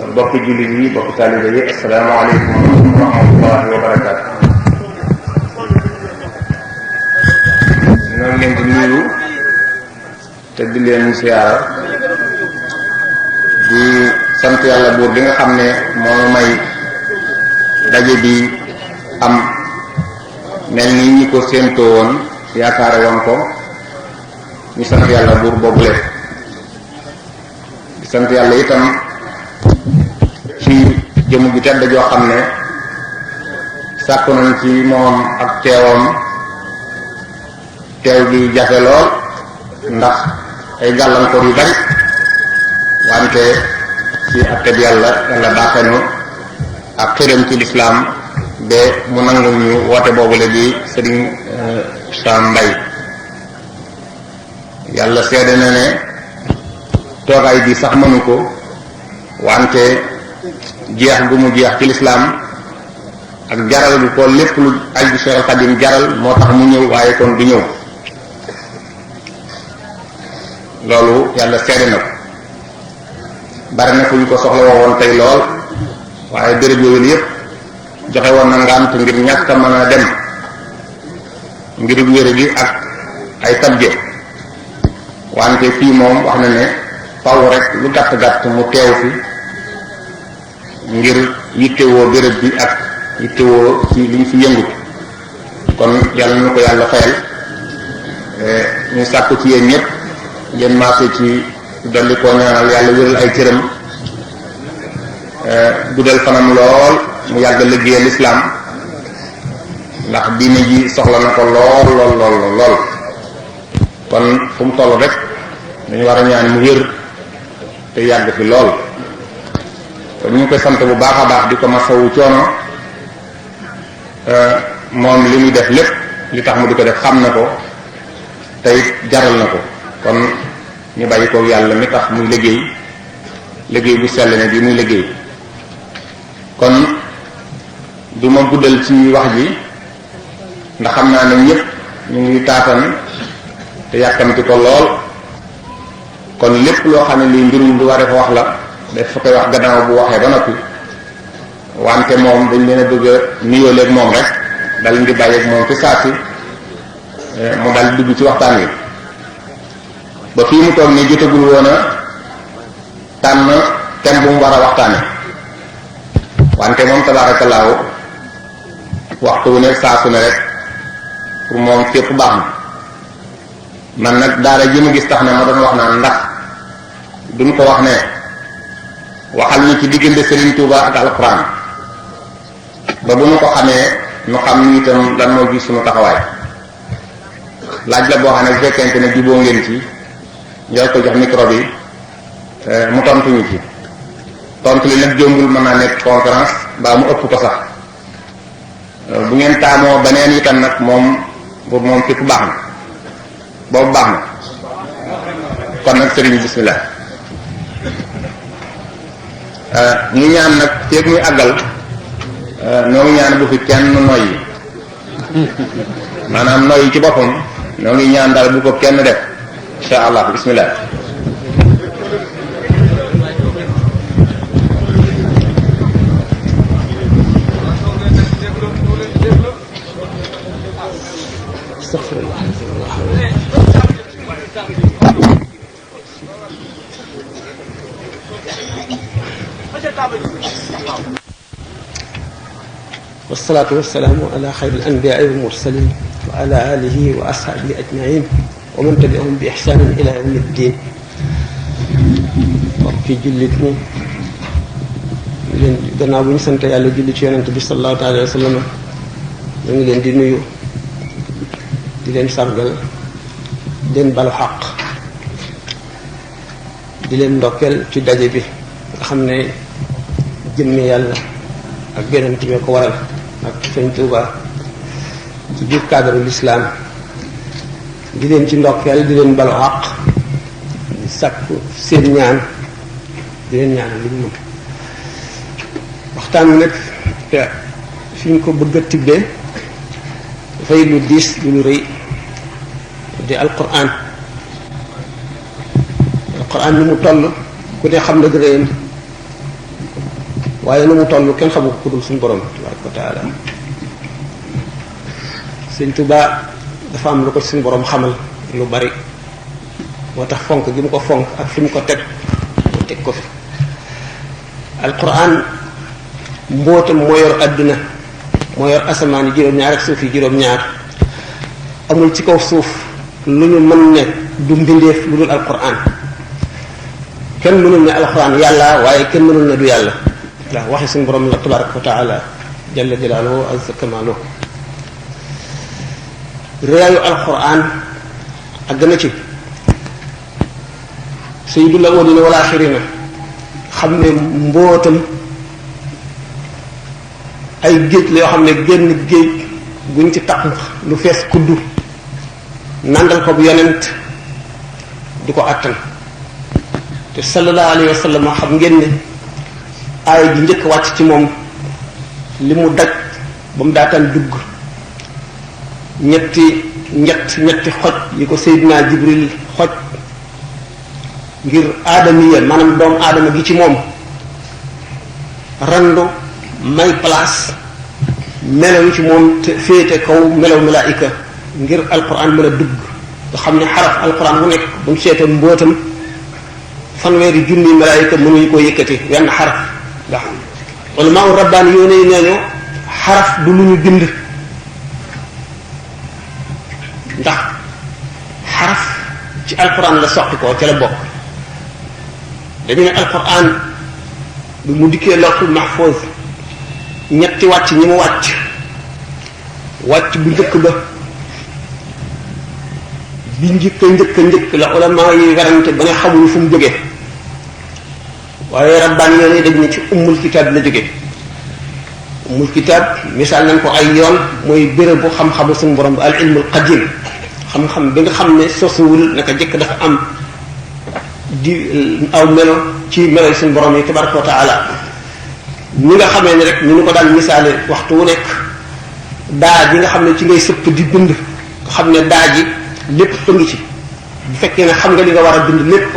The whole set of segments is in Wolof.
bokki jullit yi bokki taalibe yi assalaamu alaykum wa rahmatullahi wa barakaatu. ñoo ngi leen di nuyu te di leen siyaara di sant yàlla buur bi nga xam ne moo may daje bi am mel ni ñi ko séentoo woon yaakaare woon ko ñu sant yàlla buur boobule di sant yàlla itam ci jëmm ju tedd joo xam ne sàkku nañ ci moom ak teewam teew gi jafe lool ndax ay gàllankoor yu bari wante ci atteb yàlla baaxenu ak xëram ci lislaam ba mu nangul ñu woote boobule di sëriñ Sam Mbaye yàlla seede na ne toogaay bi sax mënu ko wante jeex gu mu jeex ci lislaam ak jaral bi ko lépp lu aju Seex Xaadim jaral moo tax mu ñëw waaye kon du ñëw loolu yàlla seede na ko bari na fu ñu ko soxla woon tey lool waaye béréb yooyu yépp joxe woon na ngànt ngir ñàkk a mën a dem ngir wére gi ak ay tabje wante fii moom wax na ne faw rek lu gàtt gàtt mu teew fi ngir yittewoo béréb bi ak yittewoo ci liñ fi yëngu kon yàlla na ko yàlla fayal ñu sàkku ci yéen ñëpp ngeen maase ci dolli koo ñaanal yàlla wéral ay cëram guddal fanam lool mu yàgg liggéeyal lislaam ndax diine ji soxla na ko lool lool lool lool kon fu mu toll rek dañu war a ñaan mu wér te yàgg fi lool kon ñu ngi koy sant bu baax a baax di ko masawu coono moom li muy def lépp li tax mu di ko def xam na ko te it jaral na ko kon ñu bàyyi ko yàlla mi tax muy liggéey bu sell ne bi muy liggéey kon du ma guddal ci wax ji ndax xam naa ne ñëpp ñu ngi taatan te yàkkamti ko lool kon lépp loo xam ne lii mbirum lu war a wax la dafa koy wax gannaaw bu waxee ba noppi wante moom dañ leen a bëgg a nuyoo leeg moom rek dal di bàyyeeg moom fi saa si mu dal dugg ci waxtaan wi ba fii mu toog nii jotagul woon a tànn thème bu mu war a waxtaane wante moom tabaarakallaahu waxtu wu ne saa su ne rek pour moom fépp baax na man nag daara ji ma gis tax na ma doon wax naan ndax duñ ko wax ne waxal ñu ci diggante Serigne Touba ak alquran ba bu ñu ko xamee ñu xam ni itam lan moo gis suñu taxawaay laaj la boo xam ne bu fekkente ne juboo ngeen ci ñoo ko jox micro bi mu tontu ñu ci tontu li nag jombul mën naa nekk conférence mbaa mu ëpp ko sax bu ngeen taamoo beneen itam nag moom boobu moom fépp baax na boobu baax na kon nag sëriñ bismillah ñu ñaan nag feeg muy àggal noo ngi ñaan bu fi kenn noyyi maanaam noyyi ci boppam noo ngi ñaan daal bu ko kenn def insha allah bismillah wasalaatu wasalaamu ala xayri alanbiyaai walmursalin wa ala alihi wa ashaabihi ajmain wa man tabiahum bi ixsaanin ila yawmi ddin mbokki jullit ñi leen gannaaw bu ñu sant yàlla julli ci yonent bi sallallahu taala alayhi wa sallam ñu ngi leen di nuyu di leen sargal di leen balu xaq di leen ndokkeel ci daje bi nga xam ne jëmmi yàlla ak yonent bi ko waral ak Sëñ Tuuba ci biir cadre l'islam di leen ci ndokkeel di leen balu xaq di sakku seen ñaan di leen ñaan li mu mën waxtaan wi nag te fi ñu ko bëgg a tibbee dafay lu diis lu lu rëy di alquran ni mu toll ku ne xam na gërëyam waaye na mu toll kenn xamu ko ku dul suñu borom tabaraka wa taala. Sëñ Tuubaa dafa am lu ko suñu borom xamal lu bari moo tax fonk gi mu ko fonk ak fi mu ko teg ko fi. alquran mbootam moo yor àdduna moo yor asamaan yi juróom-ñaar ak suuf yi juróom-ñaar amul ci kaw suuf lu ñu mën ne du mbindeef lu dul alquran. kenn mënul ne alquran yàlla waaye kenn mënul ne du yàlla ndax waxi suñu borom la tabaraka wa taala jalla jalaaluhu azza kamaaluhu. réeyu alquran ak gën a ci sayyidul awwalina wal axirina xam ne mbootam ay géej la yoo xam ne génn géej guñ ci taq lu fees kuddu nangal ko bu yonent du ko attan. te sallallahu alayhi wa sallam xam ngeen ne aaya ji njëkk wàcc ci moom li mu daj ba mu daataan dugg ñetti xoj yi ko Seydina Jibril xoj ngir aadamiya maanaam doomu aadama gi ci moom randu may place melaw yi ci moom te féete kaw melaw malaayika ngir alquran mën a dugg nga xam ne xaraf alquran bu nekk bu mu seetoon mbootam fanweeri junni malaayika mënuñu koo yëkkati wenn xaraf ndax ulama u rabbaani yoo ne nee ñu xaraf du lu ñu bind ndax xaraf ci alquran la soqi ko ca la bokk. dañu ne alquran bi mu dikkee lawhul mahfuz ñetti wàcc ñi mu wàcc bu njëkk ba bi njëkk la ulama yi werante ba ne xamuñu fu mu jógee waaye rabbaan yoon yi dañ ne ci ummul kitaab la jógee. ummul kitaab misaal nañ ko ay yoon mooy béréb bu xam-xamu suñu borom bi al ilmul qadim xam-xam bi nga xam ne sosuwul naka jëkk dafa am di aw melo ci melo suñu borom yi tabaraka wa taala. ñi nga xamee ne rek ñu ni ko daan misaale waxtu wu nekk daa ji nga xam ne ci ngay sëpp di bind nga xam ne daa ji lépp ngi ci bu fekkee ne xam nga li nga war a bind lépp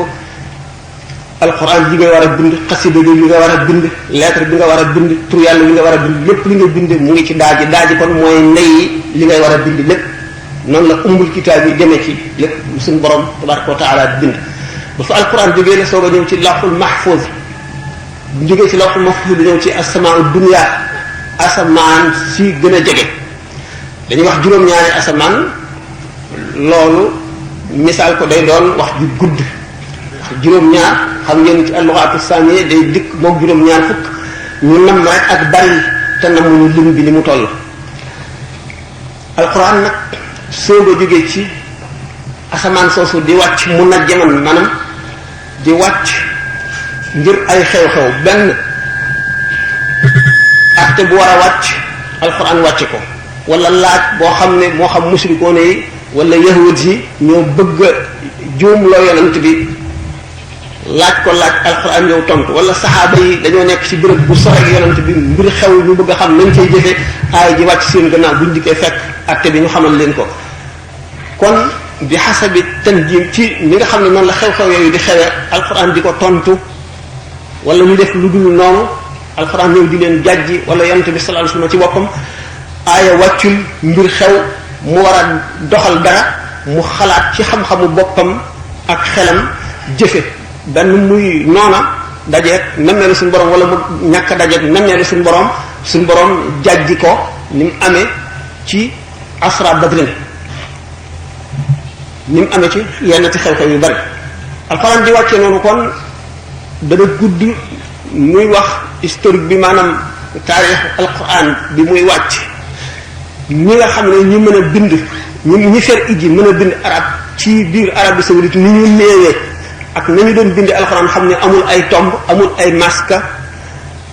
alquran ji nga war a bind xasida bi li nga war a bind lettre bi nga war a bind tur yàlla li nga war a bind lépp li nga bind mu ngi ci daa ji kon mooy ndey li ngay war a bind lépp noonu la umbul kitaab yi demee ci lépp suñu borom tabaraka wa taala di bind ba fa alquran jógee la soog a ñëw ci lawhul mahfuz bu jógee ci lawhul mahfuz di ñëw ci asamaa dunya asamaan si gën a jege dañuy wax juróom-ñaari asamaan loolu misaal ko day doon wax ju gudd juróom-ñaar xam ngeen ci al-lughaatu saaniya day dikk moom juróom-ñaar fukk ñu nam rek ak bari te namuñu lim bi ni mu toll. alquran nag soog a jógee ci asamaan soosu di wàcc mun na jaman maanaam di wàcc ngir ay xew-xew benn acte bu war a wàcc alquran wàcce ko wala laaj boo xam ne moo xam musrikoone yi wala yahud yi ñoo bëgg a juumloo yonent bi laaj alquran yow tontu wala saxaaba yi dañoo nekk ci béréb bu sore ak yonent bi mbir xew ñu bëgg a xam nañ cay jëfe aay ji wàcc seen gannaaw buñ dikkee fekk acte bi ñu xamal leen ko. kon bi xasabi tanjim ci ni nga xam ne noonu la xew-xew yooyu di xewee alquran di ko tontu wala ñu def lu dul noonu alquran ñëw di leen jàjji wala yonent bi sallallahu alayhi wasallam ci boppam aaya wàccul mbir xew mu war a doxal dara mu xalaat ci xam-xamu boppam ak xelam jëfe benn muy noona dajeeg nammeelu suñu borom wala mu ñàkk a dajeeg nammeelu suñu borom jàjji ko ni mu amee ci asra badrin ni mu amee ci yenn ci xew-xew yu bari alxuraan di wàcce noonu kon dana gudd muy wax historique bi maanaam taarix alxuraan bi muy wàcc ñi nga xam ne ñi mën a bind ñi fer iji mën a bind arab ci biir Arabie saoudite ni ñu néewee ak nañu doon bindi alxuraan xam ne amul ay tomb amul ay maska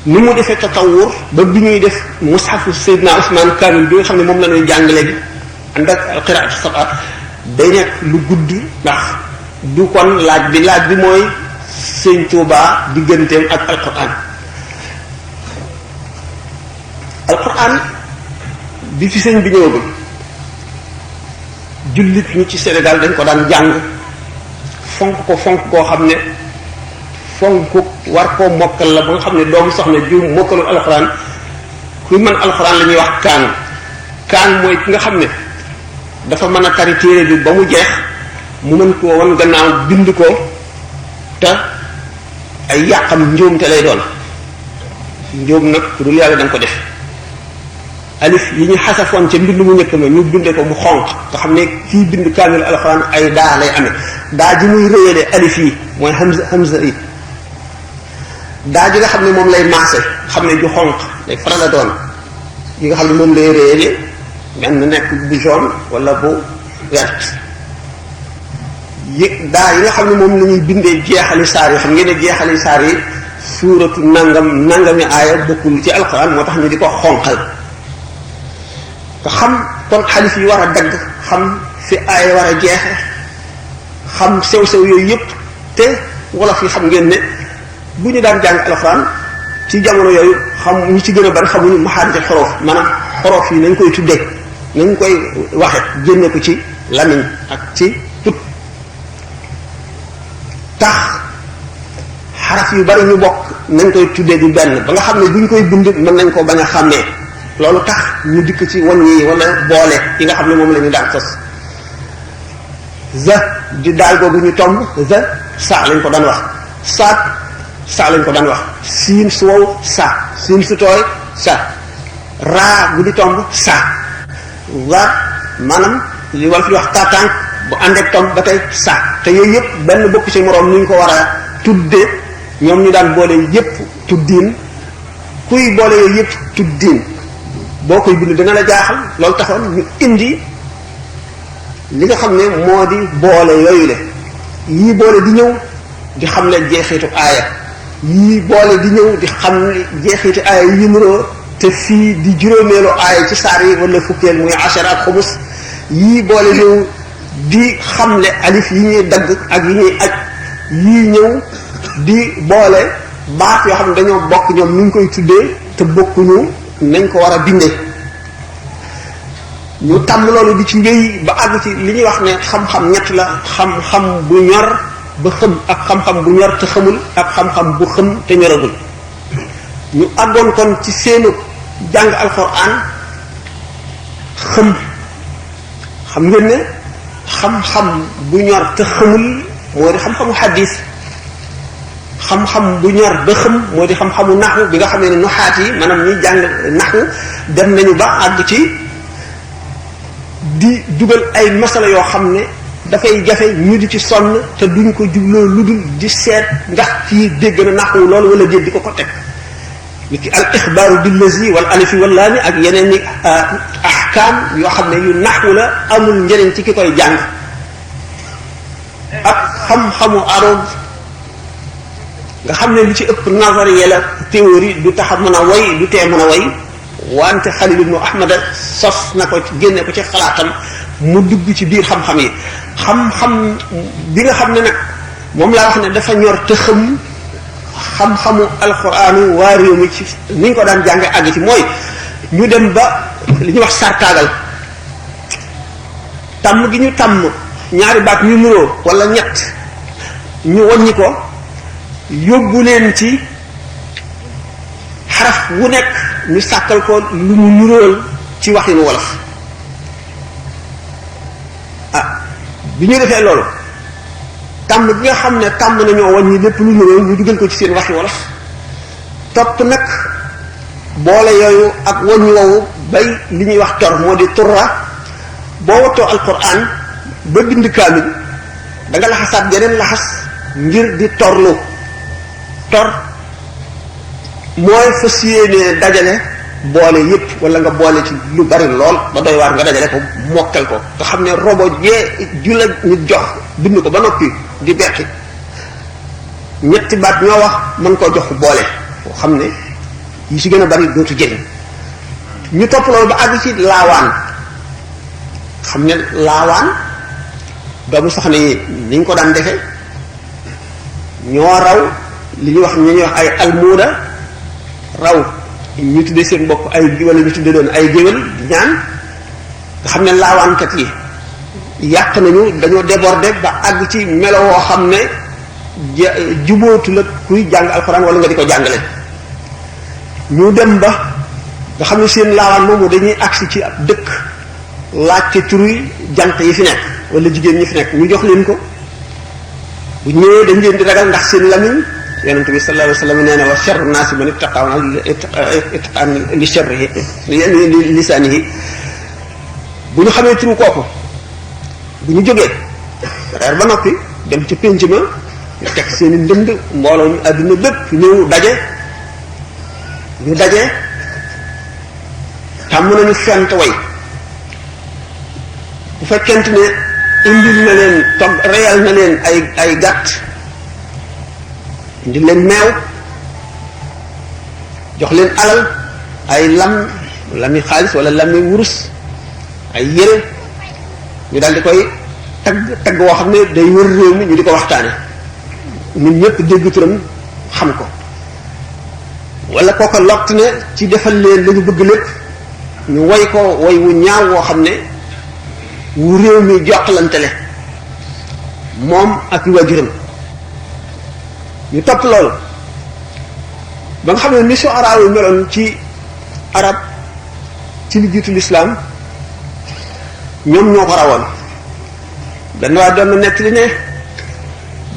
ni mu defee tatawur ba bi ñuy def mushafu Seydina Ousmane Kamil bi nga xam ne moom la ñuy jàngale gi ànd ak qiraatu sab'a day nekk lu gudd ndax du kon laaj bi mooy Sëñ Tuubaa digganteem ak alquran bi fi sëñ bi ñëwagul jullit ñi ci Sénégal dañ ko daan jàng fonk koo xam ne fonk war koo mokkal la ba nga xam ne doomu soxna ju mokkalul alxuraan kuy mën alxuraan la ñuy wax kaan mooy ki nga xam ne dafa mën a tari téere bi ba mu jeex mu mën koo wan gannaaw bind ko te ay yàqam njuumte lay doon njuum nag ku dul yàlla da nga ko def alif yi ñu xasafoon ca mbind mu njëkk ma ñu binde ko mu xonq nga xam ne kii bind kaamil alxuraan ay daa lay amee daa ji muy réyale alif yi mooy hamza yi daa ji nga xam ne moom lay maase xam ne ju xonq day faral a doon yi nga xam ne moom lay réyale mel na nekk bu jaune wala bu vert daa yi nga xam ne moom la ñuy bindee jeexali saar yi xam ngeen ne jeexali saar yi suuratu nangami aaya bokkul ci alxuraan moo tax ñu di ko xonqal te xam kon xalif yi war a dagg xam fi aaya war a jeexe xam sew-sew yooyu yëpp te wolof yi xam ngeen ne bu ñu daan jàng alxuraan ci jamono yooyu xam ñu ci gën a bari xamuñu maxaarijal xorof maanaam xorof yi nañ koy tuddee nañ koy waxe génne ko ci lamiñ ak ci put tax xaraf yu bari ñu bokk nañ koy tuddee du benn ba nga xam ne bu ñu koy bind mën nañ ko bañ a xàmmee loolu tax ñu dikk ci wàññi wala boole yi nga xam ne moom la ñu daan sos za di daal googu ñu tomb za sa lañ ko daan wax saat sa lañ ko daan wax siin su wow sa siin su tooy sa raa bu di tomb sa wa maanaam li wal fi wax tànk bu ànd ak tomb ba tey sa te yooyu yëpp benn bokk ci moroom ni ñu ko war a tudde ñoom ñu daan boole yëpp tuddiin kuy boole yooyu yëpp tuddiin boo koy bind dina la jaaxal loolu taxoon ñu indi li nga xam ne moo di boole yooyu le yii boole di ñëw di xam ne jeexitu aaya yii boole di ñëw di xam ne jeexitu aaya yi nuroo te fii di juróomeelu aaya ci saar yi wala fukkeel muy ashara ak xumus yii boole ñëw di xamle alif yi ñuy dagg ak yi ñuy aj yii ñëw di boole baat yoo xam ne dañoo bokk ñoom ñu ngi koy tuddee te bokkuñu nañ ko war a bindee ñu tàmm loolu di ci wéy ba àgg ci li ñuy wax ne xam-xam ñett la xam-xam bu ñor ba xëm ak xam-xam bu ñor te xamul ak xam-xam bu xëm te ñoragul ñu àggoon kon ci seenu jàng alxuraan xam ngeen ne xam-xam bu ñor te xamul moo di xam-xamu xadis xam-xam bu ñor ba xëm moo di xam-xamu naxu bi nga xam ne nuxaat yi maanaam ñuy jàng naxu dem nañu ba àgg ci di dugal ay masala yoo xam ne dafay jafe ñu di ci sonn te duñ ko jubloo lu dul di seet ndax kii dégg na naxu loolu wala déet di ko teg li ki al ixbaaru billazi wal alifi wal laami ak yeneen i ahkaam yoo xam ne yu naxu la amul njëriñ ci ki koy jàng ak xam-xamu arab nga xam ne li ci ëpp nazariya la théorie du tax a mën a way du tee mën a way wante Xalil ibnu Ahmad sos na ko génne ko ci xalaatam mu dugg ci biir xam-xam yi xam-xam bi nga xam ne nag moom laa wax ne dafa ñor te xam-xamu alxuraanu waa réew mi ci ni ñu ko daan jànge àgg ci mooy ñu dem ba li ñuy wax sartaagal tàmm gi ñu tàmm ñaari baat ñu nuroo wala ñett ñu wàññi ko yóbbu leen ci xaraf wu nekk ñu sàkkal ko lu mu nuróol ci waxinu wolof bi ñu defee loolu tàmm gi nga xam ne tàmm nañoo wàññi lépp lu nuróol ñu dugal ko ci seen waxi wolof topp nag boole yooyu ak wàññi woowu bay li ñuy wax tor moo di turra boo wattoo alquran ba bind kaamil da nga laxasaat geneen laxas ngir di torlu tor mooy fas yéenee dajale boole yépp wala nga boole ci lu bari lool ba doy waar nga dajale ko mokkal ko nga xam ne robo jee ju la ñu jox bind ko ba noppi di beqi ñetti baat ñoo wax mën koo jox boole foo xam ne yi ci gën a bari dootu jëriñ ñu topp loolu ba àgg ci laawaan xam ne laawaan doomu soxna yi ni ñu ko daan defe ñoo raw li ñuy wax ñu ñuy wax ay almuuda raw ñu tuddee seen bopp ay wala ñu tuddee doon ay géwél di ñaan nga xam ne laawaankat yi yàq nañu dañoo déborder ba àgg ci melo woo xam ne jubootu la kuy jàng alxuraan wala nga di ko jàngale. ñu dem ba nga xam ne seen laawaan moomu dañuy agsi ci ab dëkk laajte turi jant yi fi nekk wala jigéen ñi fi nekk ñu jox leen ko bu ñëwee dañ leen di ragal ndax seen lamiñ. yonent bi sallallahu alayhi wa sallam nee na wa sharru naasi man ittaqaa li sharrihi li lisaanihi bu ñu xamee turu kooku bu ñu jógee reer ba noppi dem ci pénc ma ñu teg seen i ndënd mbooloo ñu àdduna bépp ñëw daje ñu daje tàmm nañu fent way bu fekkente ne indil na leen togg reyal na leen ay gàtt indi leen meew jox leen alal ay lami xaalis wala lami wurus ay yére ñu daal di koy tagg woo xam ne day wër réew mi ñu di ko waxtaane ñun ñëpp dégg turam xam ko wala kooko lott ne ci defal leen la ñu bëgg lépp ñu woy ko woy wu ñaaw woo xam ne wu réew mi joxlante le moom ak waajuram ñu topp loolu ba nga xam ne ni su araaw meloon ci arab ci li jiitu lislaam ñoom ñoo ko rawoon benn waa doon na nekk li ne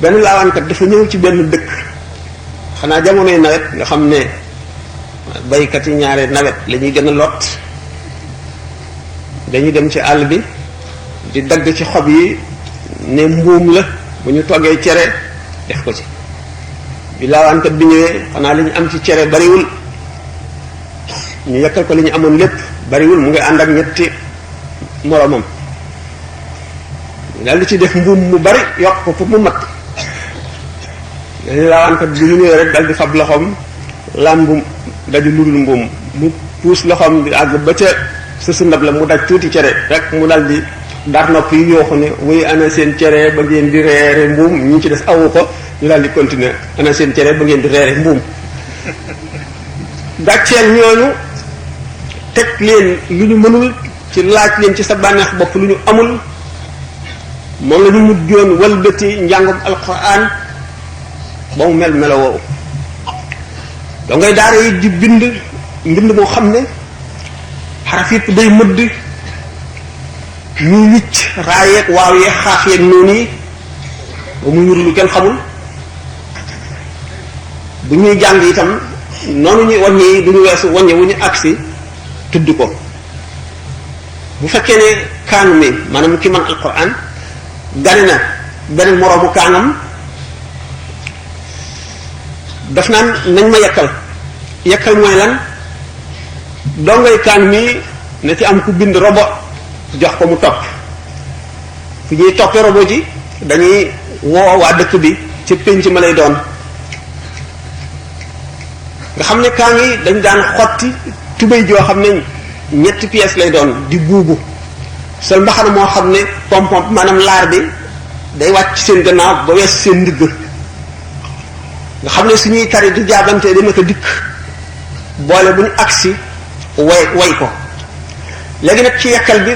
benn laawaankat dafa ñëw ci benn dëkk xanaa jamonoy nawet nga xam ne baykat yi ñaare nawet la ñuy gën a lot dañuy dem ci àll bi di dagg ci xob yi ne mbuum la bu ñu toggee cere def ko ci bi laawaankat bi ñëwee xanaa li ñu am ci cere bariwul ñu yekkal ko li ñu amoon lépp bariwul mu ngi ànd ak ñetti moromam daal di ci def mbuum mu bari yokk ko pour mu mat dañu laawaankat bi ñu ñëwee rek dal di fab loxoom làmbu daju ludul mbuum mu puus loxoom di àgg ba ca sësu ndab la mu daj tuuti cere rek mu dal di dar nopp yi yooxu ne wuy ana seen cere ba ngeen di reere mbuum ñi ci des awu ko ñu daal di continuer ana seen cere ba ngeen di reere mbuum gàcceel ñooñu teg leen lu ñu mënul ci laaj leen ci sa bànneex bopp lu ñu amul moom la ñu mujjoon walbati njàngum alquran ba mu mel melo woowu doo ngay daara yi di mbind moo xam ne xaraf yëpp day mëdd ñuy wicc raayeeg waaw yeeg xaaf yeeg noonu yi ba mu ñur lu kenn xamul bu ñuy jàng itam noonu ñuy wàññi yi duñu weesu wàññi wu ñu agsi tudd ko bu fekkee ne kaanu mi maanaam ki man alquran gane na beneen moroomu kaanam daf naan nañ ma yekkal mooy lan dongay kaan mi na ci am ku bind robo jox ko mu topp fu ñuy toppee robo ji dañuy woo waa dëkk bi ci pénc ma lay doon nga xam ne kaan yi dañ daan xotti tubéy joo xam ne ñetti pièces lay doon di buubu sol mbaxana moo xam ne pompom maanaam laar bi day wàcc seen gannaaw ba wees seen ndigg nga xam ne suñuy tari di jaabante dama ko dikk boole bu ñu agsi way ko léegi nag ci yekkal bi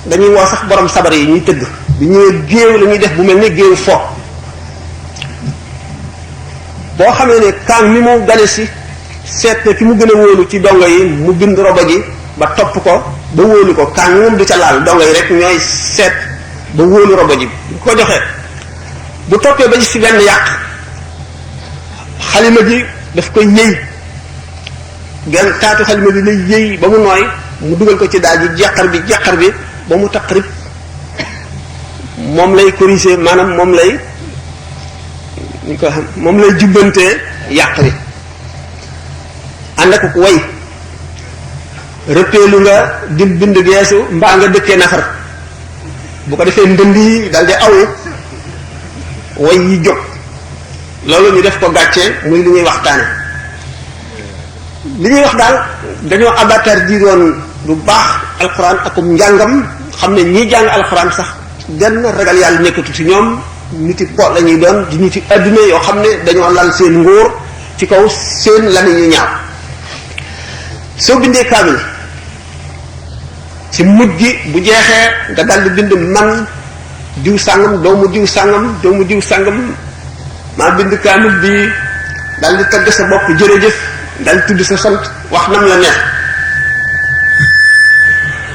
dañuy woo sax borom sabar yi ñuy tëgg bi ñëwee géew la ñuy def bu mel ne géew fo boo xamee ne kaan mi mu gane si seet ne ki mu gën a wóolu ci dongo yi mu bind roba ji ba topp ko ba wóolu ko kaan moom du ca laal dongo yi rek ñooy seet ba wóolu roba ji bu ko joxee bu toppee ba ci benn yàq xalima ji daf koy yëy genn taatu xalima bi lay yëy ba mu nooy mu dugal ko ci daal ji jeqar bi ba mu taqrib moom lay corriger maanaam moom lay jubbantee yàq bi ànd ak way rëppeelu nga di bind geesu mbaa nga dëkkee nafar bu ko defee ndënd yi dal di aw way yi jóg loolu ñu def ko gàcce muy li ñuy waxtaane li ñuy wax daal dañoo abatar di doon lu baax alxuraan akum njàngam xam ne ñii jàng alxuraan sax benn ragal yàlla nekkatu ci ñoom niti po la ñuy doon di niti adduna yoo xam ne dañoo lal seen ngóor ci kaw seen lami ñu ñaaw soo bindee kaamil ci mujj gi bu jeexee nga daldi bind man diw sàngam doomu diw sàngam maa bind kaamil bi dal di tagg sa bopp jërëjëf dal di tudd sa sant wax nam la neex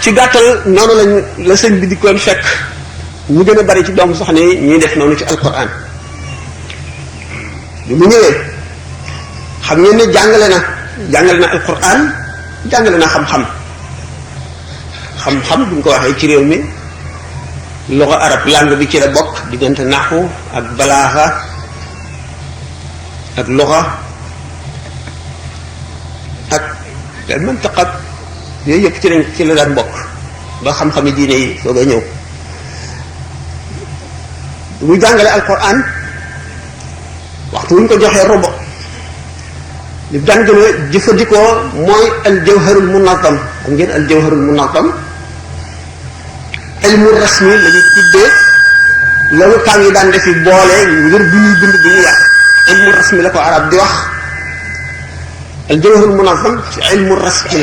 ci gàttal noonu lañ la sëñ bi di koon fekk ñu gën a bari ci doomu soxna yi ñuy def noonu ci alquran bi mu ñëwee xam ngeen ne jàngale na alquran jàngale na xam-xam buñ ko waxee ci réew mi luxa arab langue bi ci la bokk diggante naxu ak balaaxa ak luxa ak al mantiq ak yooyu yëpp ci la daan bokk ba xam-xami diine yi soog a ñëw bu muy jàngale alquran waxtu wuñ ko joxee robo li daan gën a jëfandikoo mooy al jawharul munazam xam ngeen al jawharul munazam ilmu rasmi la ñu tuddee loolu kaam yi daan defi boole ngir bu ñuy bind bu ñu yàq ilmu rasmi la ko arab di wax al jawharul munazam ci ilmu rasmi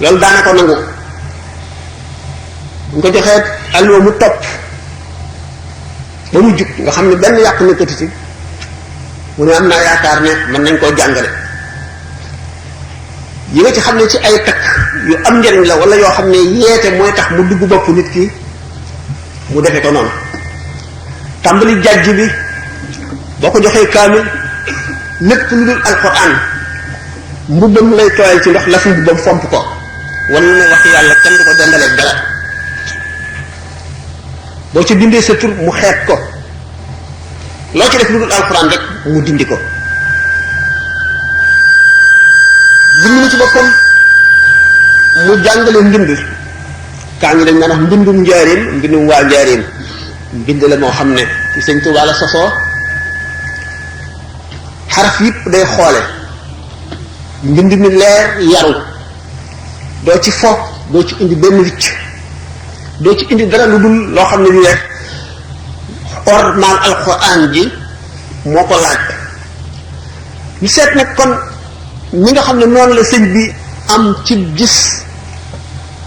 la loolu daana ko nangu buñ ko joxee alluwa mu topp ba mu jug nga xam ne benn yàq nekkati ci mu ne am naa yaakaar ne mën nañ koo jàngale yi nga ci xam ne ci ay takk yu am njariñ la wala yoo xam ne yeete mooy tax mu dugg bopp nit ki mu defe ko noonu tàmbali jàjj bi boo ko joxee kaamil lépp lu dul alquran mbubbam lay tooyal ci ndox la fi mbubbam fomp ko wala ne wax yàlla kenn du ko dendaleeg dara boo ci bindee sa tur mu xeet ko loo ci def lu dul alquran rek mu dindi ko bind na ci boppam mu jàngale mbind kaa ngi dañ naan wax mbindum njaareem mbindum waa njaareem mbind la moo xam ne ci sëñ Tuubaa la sosoo xaraf yëpp day xoole mbind mi leer yaru doo ci fo doo ci indi benn wicc doo ci indi dara lu dul loo xam ne ni rek ormal alquran ji moo ko laaj ñu seet nag kon ñi nga xam ne noonu la sëñ bi am ci gis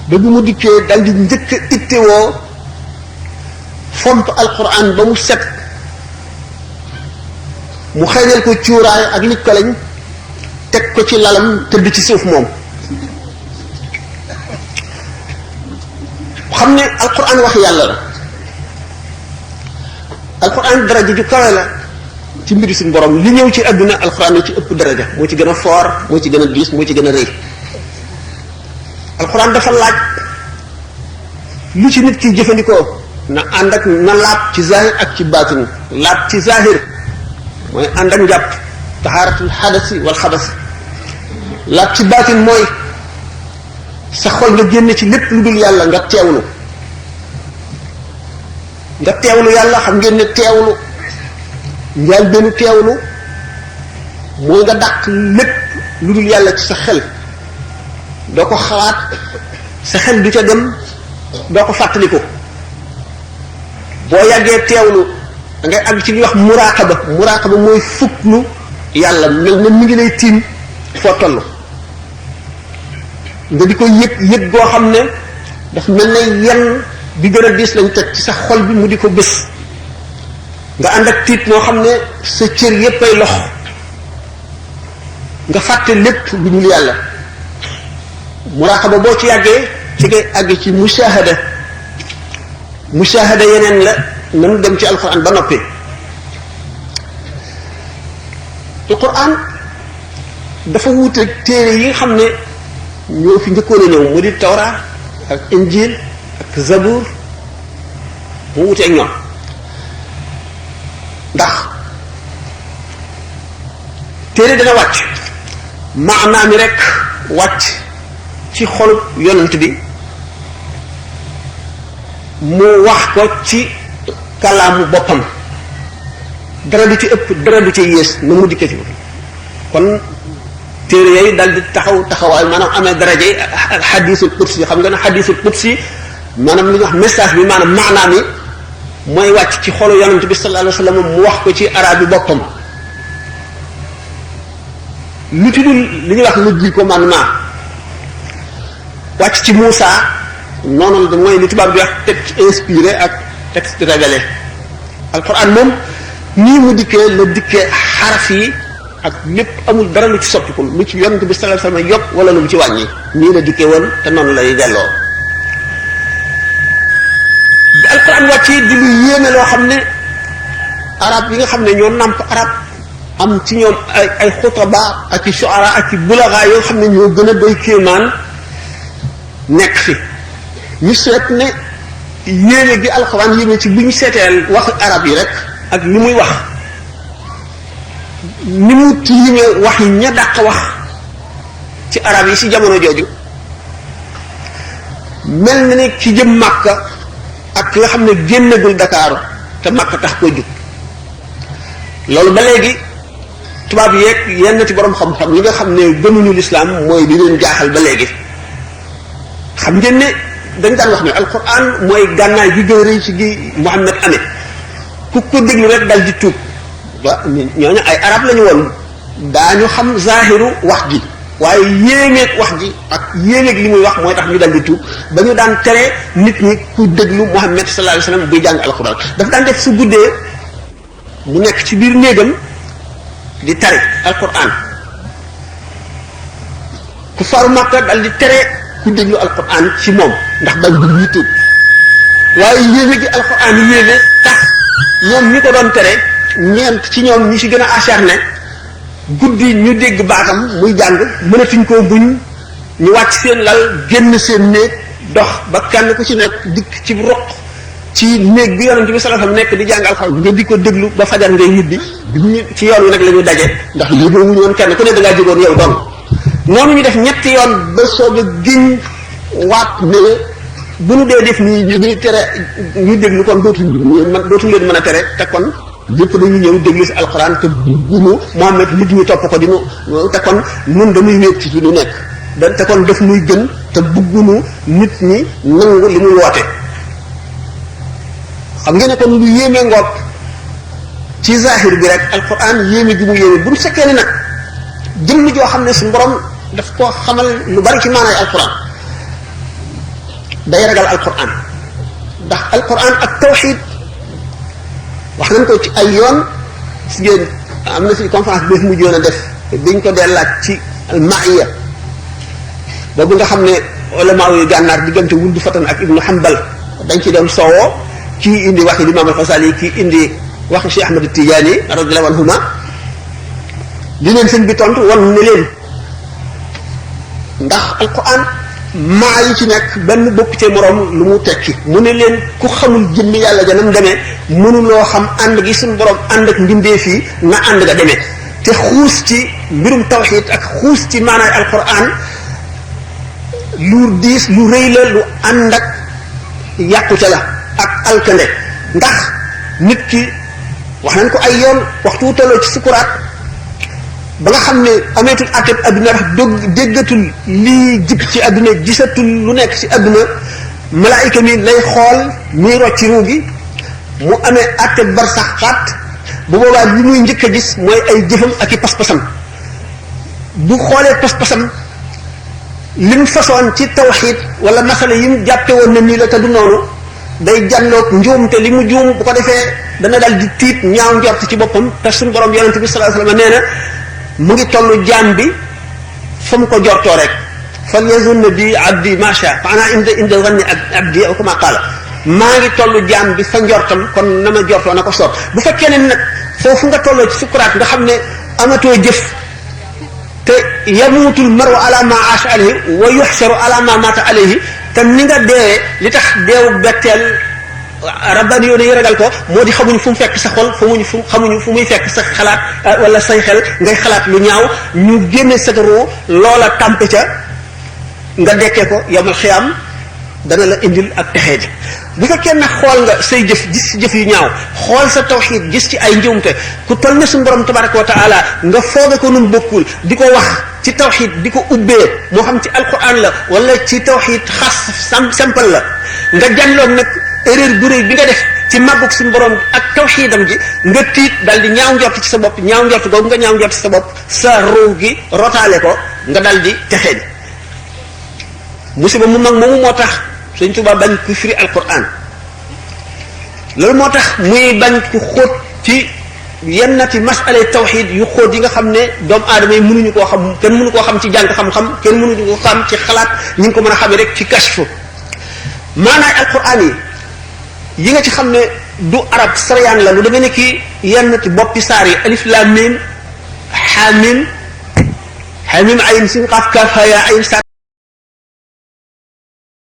ba bu mu dikkee dal di njëkk a ittewoo fomp alquran ba mu set mu xeeñal ko cuuraay ak li ko lañ teg ko ci lalam tëdd ci suuf moom xam ne alquran wax yàlla la alquran daraja ju kawe la ci mbiri suñu borom li ñëw ci àdduna alquran la ci ëpp daraja moo ci gën a foor moo ci gën a diis moo ci gën a rëy alquran dafa laaj lu ci nit ki jëfandikoo na ànd ak na laab ci zahir ak ci baatin laab ci zahir mooy ànd ak njàpp tahaaratul xadasi wal xabas laab ci baatin mooy sa xol nga génn ci lépp lu dul yàlla nga teewlu yàlla xam ngeen ne teewlu njaal benn teewlu mooy nga dàq lépp lu dul yàlla ci sa xel doo ko xalaat sa xel du ca dem doo ko fàttaliku boo yàggee teewlu da ngay àgg ci li wax muraqaba mooy fuklu yàlla mel na mi ngi lay tiim foo toll nga di ko yëg goo xam ne daf mel ne yenn bi gën a diis lañ teg ci sa xol bi mu di ko bés nga ànd ak tiit moo xam ne sa cër yépp ay lox nga fàtte lépp lu dul yàlla muraqaba boo ci yàggee ci ngay àgg ci mushahada yeneen la nanu dem ci alquran ba noppi alquran dafa wuute téere yi nga xam ne ñoo fi njëkkoon a ñëw mu di tawra ak injil ak zabur mu wuute ak ñoom ndax téere dana wàcc maanaa mi rek wàcc ci xolub yonent bi mu wax ko ci kalaamu boppam dara du ci ëpp dara du ci yées na mu dikkee ci boppam kon téere yooyu dal di taxawaay maanaam amee daraje xadiisul qudsi xam nga ne xadiisul qudsi maanaam li ñuy wax message bi maanaam maanaa mi mooy wàcc ci xolu yonent bi sallallahu alayhi wa sallam mu wax ko ci arab bi boppam lu ci dul li ñuy wax lu di commandement wàcc ci Muusa noonu la mooy li tubaab di wax texte inspiré ak texte révélé alquran moom nii mu dikkee la dikkee xaraf yi ak lépp amul dara lu ci soppiku lu ci yonent bi sallallahu alayhi wasallam yokk wala lu mu ci wàññi nii la dikkee woon te noonu lay delloo. bi alquran wàccee di lu yéeme loo xam ne arab yi nga xam ne ñoo nàmp arab am ci ñoom ay xutaba ak i shuara ak i bulaga yoo xam ne ñoo gën a doy kéemaan nekk fi ñu seet ne yéene gi alquran yéeme ci bu ñu seeteel waxu arab yi rek ak li muy wax ni mu tiime wax yi ña dàq wax ci arab yi ci jamono jooju mel na ne ki jëm Màkka ak ki nga xam ne génnagul Dakar te Màkka tax koy jug loolu ba léegi tubaab yeeg yenn ci borom xam-xam yi nga xam ne gëmuñu lislaam mooy di leen jaaxal ba léegi xam ngeen ne dañ daan wax ne alquran mooy gànnaay gi gën a rëy ci gi Muhammad amee ku ko déglu rek dal di tuub ba ñooñu ay arab lañu woon daañu xam zahiru wax ji waaye yéemeeg wax ji ak yéemeeg li muy wax mooy tax ñu dal di tuub ba ñu daan tere nit ñi ku déglu Muhammad sallallahu alayhi wasallam buy jàng alquran daf daan def su guddee mu nekk ci biir néegam di tari alquran ku faru Makka dal di tere ku déglu alquran ci moom ndax bañ bu ñuy tuub waaye yéeme gi alquran yéeme tax ñoom ñi ko doon tere ñeent ci ñoom ñi ci gën a acharné guddi ñu dégg baatam muy jàng mënatuñ koo buñ ñu wàcc seen lal génn seen néeg dox ba kenn ku ci nekk dikk ci roq ci néeg bi yonent bi sallallahu alayhi wasallam nekk di jàng alxuraan nga di ko déglu ba fajar ngay ñibbi ci yoon wi nag la ñu daje ndax yëgoo wuñu woon kenn ku ne da ngaa jógoon yow doon noonu ñu def ñetti yoon ba soog a giñ waat ne bu nu dee def nii ñu ngi tere ñu déglu kon dootuñ leen mën a tere te kon yëpp dañuy ñëw déglu si alxuraan te buggunu Muhammad nit ñi topp ko dinu te kon nun dañuy wéet ci lu nekk te kon daf muy gën te buggunu nit ñi nangu li muy woote xam ngeen ne kon lu yéeme ngoog ci zahir bi rek alquran yéeme gi mu yéeme bu ñu fekkee ne nag jëmm joo xam ne suñu borom daf koo xamal lu bari ci maanaay alquran day ragal alquran ndax alquran ak tawxid wax nañ ko ci ay yoon si ngeen am na fi conférence bi mu mujjoon a def biñ ko dee laaj ci almaiya boobu nga xam ne ulama yu gànnaar diggante Wuld Fatan ak Ibnu Hanbal dañ ci doon soowoo kii indi waxi Imam al-Ghazali kii indi waxi Cheikh Ahmad Tidiane radiyallahu anhuma li leen sëñ bi tontu wan ne leen ndax alquran maa yi ci nekk benn bokk ci moroom lu mu tekki mu ne leen ku xamul jëmmi yàlla janam demee mënuloo xam ànd gi suñu borom ànd ak mbindeef yi na ànd nga demee te xuus ci mbirum tawxid ak xuus ci maanaay alquran lu diis lu rëy la lu ànd ak yàqute la ak alkande ndax nit ki wax nañ ko ay yoon waxtu wu tolloo ci sukuraat ba nga xam ne ameetul àtteb adduna ndax déggatul lii jib ci adduna gisatul lu nekk ci adduna malaayika mi lay xool muy rocci ruu gi mu amee àtteb barsaxaat bu boobaa li muy njëkk a gis mooy ay jëfam ak i pas-pasam bu xoolee pas-pasam lim façon ci tawxiid wala masala yi mu jàppe woon na nii la te du noonu day jànloog njuum te li mu juum bu ko defee dana dal di tiit ñaaw njort ci boppam te suñu borom yonente bi sallallahu alayhi wasallam nee na mu ngi tollu jaam bi fa mu ko jortoo rek fal yazunna bi abdi macha fa ana inda zanni abdi aw kama qaala maa ngi tollu jaam bi fa njortam kon na ma jortoo na ko soob bu fekkee ne nag foofu nga tolloo ci sukuraat nga xam ne amatoo jëf te yamuutul maru ala ma aasha alayhi wa yuxsaru ala ma mata alayhi te ni nga deewee li tax deewu betteel rabbani yoon yi ragal ko moo di xamuñu fu mu fekk sa xol xamuñu fu muy fekk sa xalaat wala say xel ngay xalaat lu ñaaw ñu génne sa ruu loola tàmpe ca nga dekkee ko yamal xiyaam dana la indil ak texee ji bu fekkee nag xool nga say jëf gis ci jëf yu ñaaw xool sa tawxiid gis ci ay njuumte ku toll ne suñu borom tabaraka wa taala nga fooge ko nun bokkul di ko wax ci tawxiid di ko ubbee moo xam ci alquran la wala ci tawxiid xas simple la nga jànloon nag erreur bu rëy bi nga def ci màggug suñu borom ak tawxiidam gi nga tiit dal di ñaaw njort ci sa bopp ñaaw njort googu nga ñaaw njort ci sa bopp sa ruu gi rotaale ko nga dal di texee ji musiba mu mag moomu moo tax Sëñ Tuubaa bañ ku firi alquran loolu moo tax muy bañ ku xóot ci yennati masalay tawxid yu xóot yi nga xam ne doomu aadama yi mënuñu koo xam, kenn mënu koo xam ci jàng xam-xam, kenn mënuñu koo xam ci xalaat, ñu ngi ko mën a xamee rek ci kashfu. maanaay alquran yi nga ci xam ne du arab sariyaan la, lu demee ne ki yenn ci boppi saar yi alif lam mim xaamim ayn sin qaaf kaaf haa yaa ayn saat